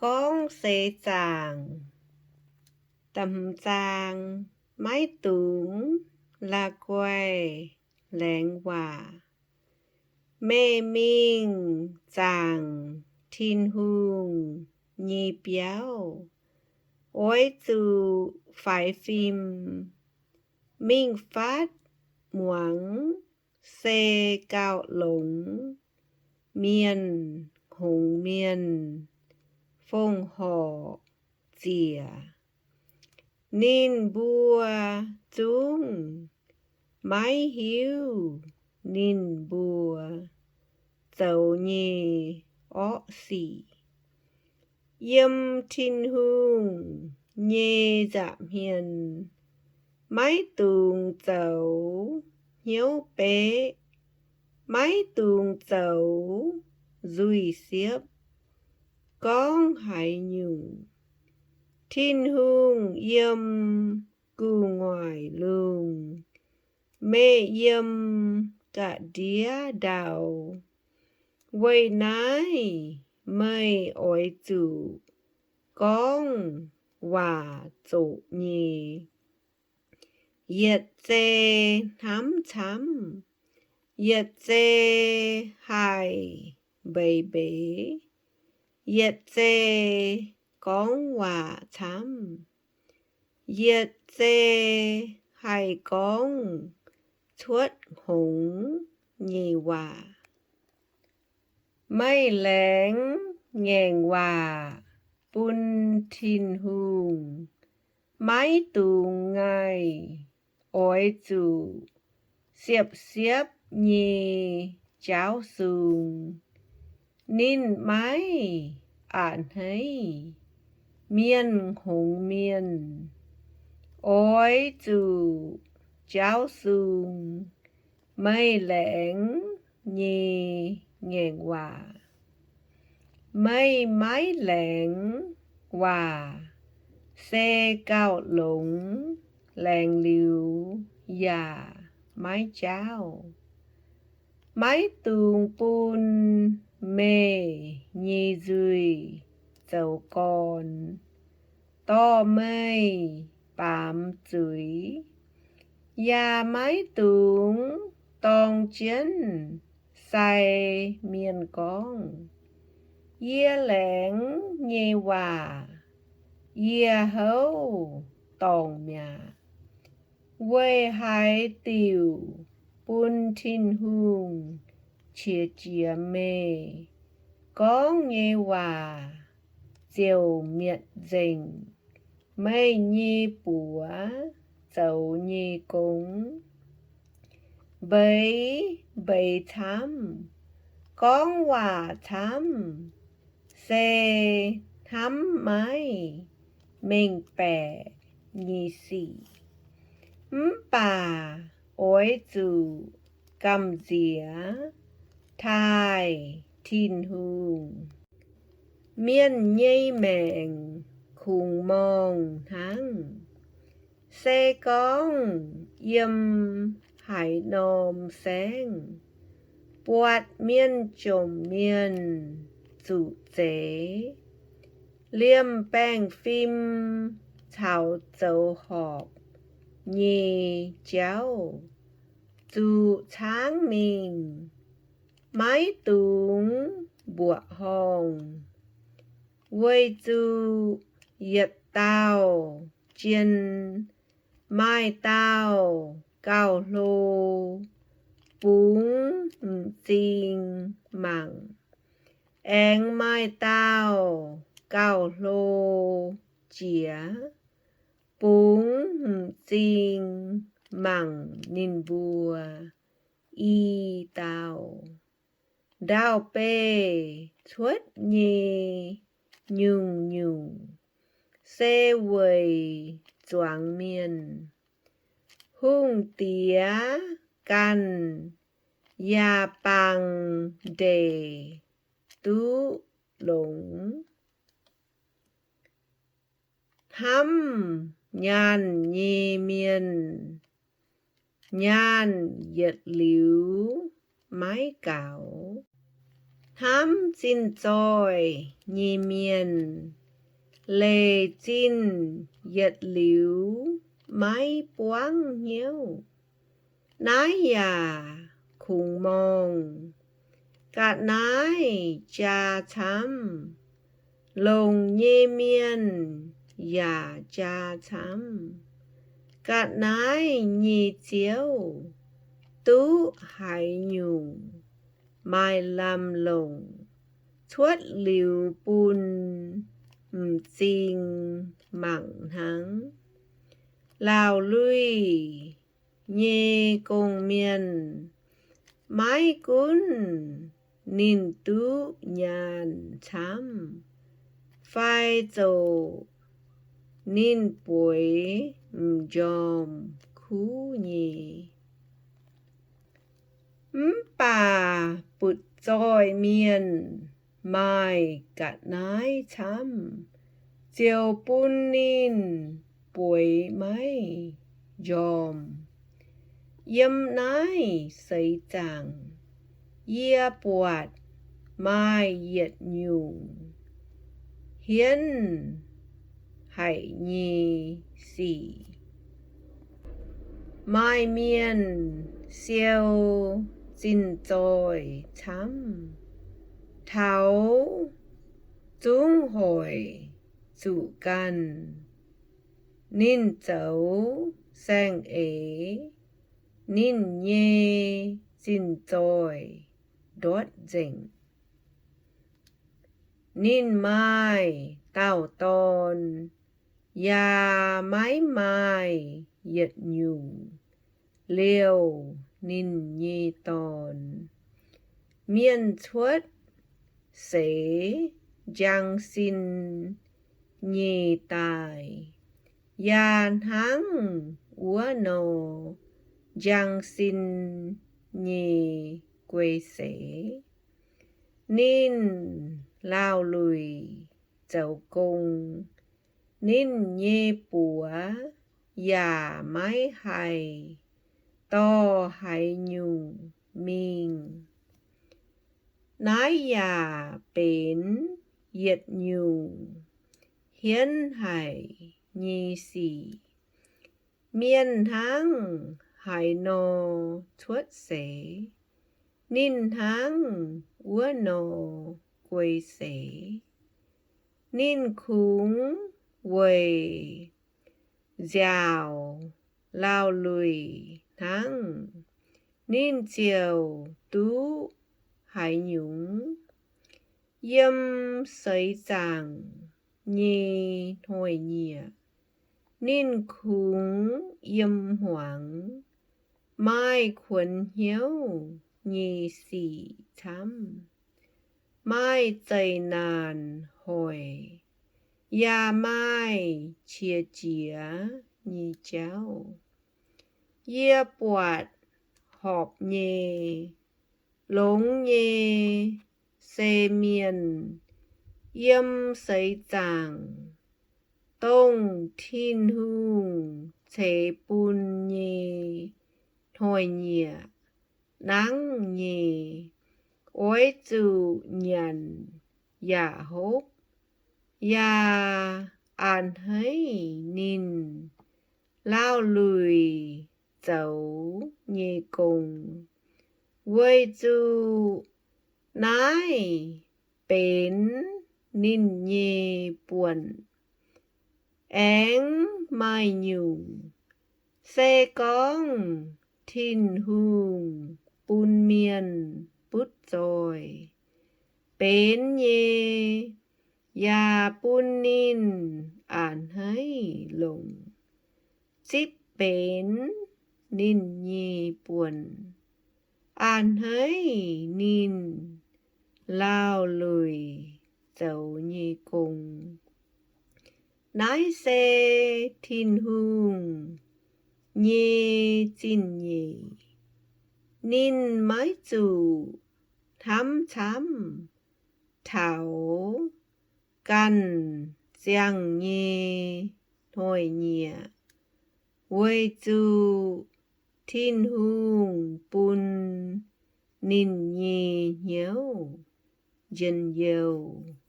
gorngv seix zaangc. Da'hmz zaang, maiv dungx la'guaih laengz waac. Meih mingh zaangc Tin-Hungh nyei biauv, oix zuqc faix fim mingh fatv muangx se gauh longx mienh hngongx mienh fongc horc ziec. Ninh mbuo zungv maiv hiuv ninh mbuo zoux nyei orqv sic. Yiem Tin-Hungh nyei nza'hmien maiv dungx zoux hnyouv beqv, maiv dungx zoux nzuih siepv. Gorngv haaix nyungc, Tin-Hungh yiem gu'nguaaic lungh, meih yiem ga'ndiev ndau. Weic naaiv meih oix zuqc gorngv waac zoqc nyei. Yietc zei hnamv camv, yietc zei haih mbeix mbeix, yietc zei gorngv waac camv, yietc zei haih gorngv cuotv hngongx nyei waac. Meih laengz ngaengc waac bun Tin-Hungh, maiv dungx ngaih. Oix zuqc siepv-siepv nyei jaauv sung. Ninh maiv a'hneiv mienh hngongx mienh. Oix zuqc jaauv sung meih laengz nyei ngaengc waac. Meih maiv laengz waac se gauh longx, laengz liuz yaac maiv jaauv. Maiv dungx bun meih nyei nzuih zoux gorn dorh meih baamz zuiz, yaac maiv dungx dorng jienv sai mienh gorngv, Yie laengz nyei waac yie houv dorngc mi'aqv. Weic haaix diuc bun Tin-Hungh qiex jiez meih? Gorngv nyei waac ziouc mietc nzengc meih nyei buoz zoux nyei gong. Mbeix mbeix camv, gorngv waac camv, se hnamv maiv mengh baeqc nyei sic. Mv baac oix zuqc gamh nziex taaih Tin-Hungh. Mienh nyei maengc kungx morngh hnangv. Se gorngv yiem haaix norm saengv buatc mienh jomc mienh zuqc zeix, liemh baengh fim caux zoux horpc nyei jauv, zuqc caangv mingh, maiv dungx mbuoqc horngh, weic zuqc yietc dauh jien maaih dauh gauh hlo bungx m'zing mangc, aengx maaih dauh gauh hlo jiex bungx m'zing mangc ninh mbuo i dauh. Ndau-beih cuotv nyei nyungc-nyungc se weic zuangx mienh. Hungh diex ganh yaac baamz ndeic duqv longx. Hnamv nyaanh nyei mienh, nyaanh yietc liuz maiv gaux. Hnamv zinh zoih nyei mienh, leiz zinh yietc liuz maiv buangv hnyouv. Naaiv yaac kungx morngh, ga'naaiv jaa camv, longc nyei mienh yaac jaa camv. Ga'naaiv nyei ziouv duqv haaix nyungc maaih lamh longc, cuotv liuz bun m'zing mangc hnangv. Laauc luih nyei gong-mienh, maiv gunv ninh duqv nyaanh camv fai zoqc, ninh bueix m'njormh kuv nyei. Mv baac butv-zoih mienh maaih ga'naaiv camv ziouc bun ninh bueix maiv njormh. Yiem naaiv seix zaangc yie buatc maaih yietc nyungc hienv haic nyei sic. Maaih mienh siou zinh zoih camv, taux zungv hoic zuqc ganh. Ninh zoux saeng-eix, ninh nyei zinh zoih ndortv nzengc. Ninh maaih dauh dorn, yaac maiv maaih yietc nyungc liouh ninh nyei dorn. Mienh cuotv seix njang sin nyei daaih, yaac hnangv wuov nor njang sin nyei guei seix. Ninh laauh luic zoux gong, ninh nyei buoz yaac maiv haih dorh haaix nyungc mingh. Naaiv yaac benx yietc nyungc hienv haic nyei sic. Mienh hnangv haaix nor cuotv seix, ninh hnangv wuov nor guei seix. Ninh kungx weic nziaauc laauh luic hnangv, ninh ziouc duqv haaix nyungc. Yiem seix zaangc nyei hnoi-nyieqc, ninh kungx yiem hmuangx maaih kuonx hnyouv nyei sic camv, maaih zeqc naanc hoic, yaac maaih qiex jiez nyei jauv. Yie buatc horpc nyei, longx nyei se mienh yiem seix zaangc, dongh Tin-Hungh ceix bun nyei hnoi-nyieqc nangv nyei, oix zuqc nyanc yaac hopv, yaac a'hneiv ninh laauh luic zoux nyei gong, weic zuqc naaiv benx ninh nyei buonc. Aengx maaih nyungc, se gorngv Tin-Hungh bun mienh butv zoih benx nyei, yaac bun ninh a'hneiv longc, zipv benx ninh nyei buonc, a'hneiv ninh laauh luic zoux nyei gong. Naaiv se Tin-Hungh nyei zingh nyeic. Ninh maiv zuqc hnamv camv taux ganh ziangh nyei hnoi-nyieqc, weic zuqc Tin-Hungh bun ninh nyei hnyouv njien-youh.